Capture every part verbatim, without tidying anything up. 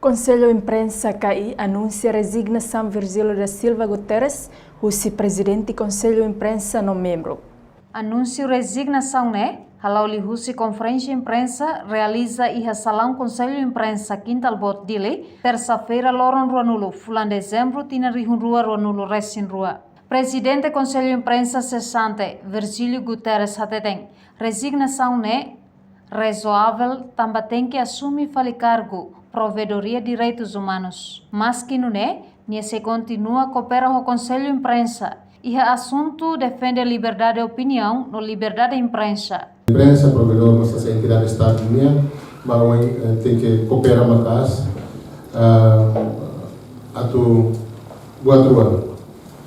Konsellu Imprensa K I anunsia rezignasaun Virgílio da Silva Guterres husi Prezidente Konsellu Imprensa no membru. Anúnsiu rezignasaun ne'e hala'o liuhusi konferénsia imprensa realiza iha salaun Konsellu Imprensa Kintal Boot, Dili, tersa-feira, loron ruanulu, fulan Dezembru, tinan rihun rua ruanulu resin rua. Prezidente Konsellu Imprensa sesante, Virgílio Guterres, hateten rezignasaun ne'e razoavel tanba tenke asume fali kargu Provedoria Direitus Umanus. Maski nune'e, nia sei kontinua koopera ho Konsellu Imprensa iha asuntu defende liberdade opiniaun no liberdade imprensa. Imprensa, provedór, no mós entidade Estadu nian, ba oin, eh, tenke koopera maka'as, ah, atu buat rua.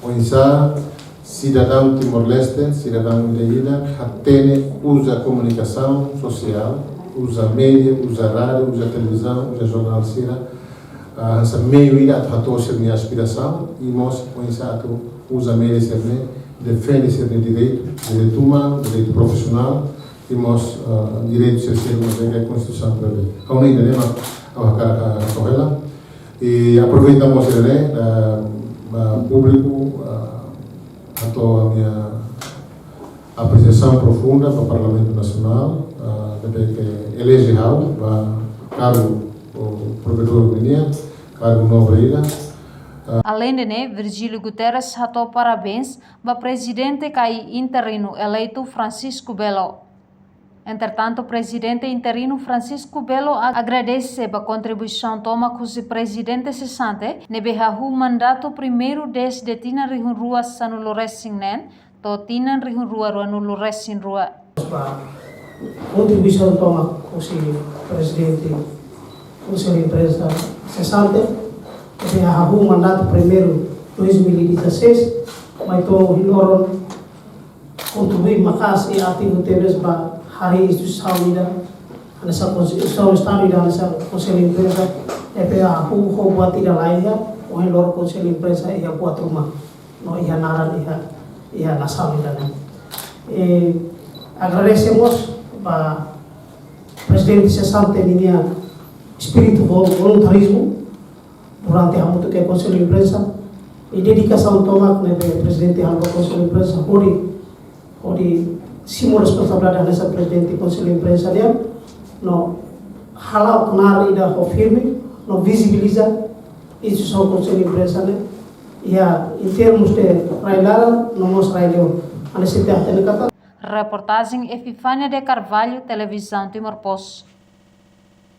Oinsá sidadaun Timor-Leste, sidadaun ida-idak, hatene uza komunikasaun sosiál, uza média, uza rádiu, uza televizaun, uza jornál sira, ah, hanesan meiu ida atu hato'o sira-nia aspirasaun, i mós oinsá atu uza média sira-ne'e defende sira-nia direitu, direitu umanu, direitu profisionál, i mós, ah, direitu sira seluk ne'ebé Konstituisaun prevee. Ha'u hanoin ida-ne'e mak ha'u hakarak, ah, hato'o hela. I aproveita mós ida-ne'e, ah, ba públiku, ah, hato'o ha'u-nia apresiasaun profunda ba Parlamentu Nasionál, ah, ne'ebé ke eleje ha'u ba kargu, ou provedór nian, kargu nobre ida. Aleinde ne'e, Virgílio Guterres hato'o parabéns ba Prezidente K I interinu eleitu Francisco Belo. Entretantu, Prezidente interinu Francisco Belo a-, agradese ba kontribuisaun tomak husi Prezidente sesante, ne'ebé hahú mandatu primeiru dezde tinan rihun rua sanulu resin neen to'o tinan rihun rua ruanulu resin rua. Ba kontribuisaun tomak husi Prezidente Konsellu Imprensa sesante, ne'ebé hahú mandatu primeiru dois mil e dezasseis, mai to'o ohin loron kontribui maka'as i ativu tebes ba harii instituisaun ida hanesan kons-, instituisaun Estadu ida hanesan Konsellu Imprensa, ne'ebé hahú ho buat ida laiha, ohin loron Konsellu Imprensa iha buat ruma no iha naran iha, iha nasaun ida-ne'e. Eh, agradese mós ba Prezidente sesante ninia espíritu vol-, voluntarizmu durante hamutuk ho Konsellu Imprensa, i dedikasaun tomak ne'ebé Prezidente halo ba Konsellu Imprensa, hodi, hodi simu responsabilidade hanesan Prezidente Konsellu Imprensa nian, no hala'o knaar ida ho firme, no vizibiliza instituisaun Konsellu Imprensa ne'e, iha, em termos de rai-laran, no mós rai-li'ur. Hanesan ita hatene katak. Reportajen Epifania de Carvalho, Televizaun Timor Post.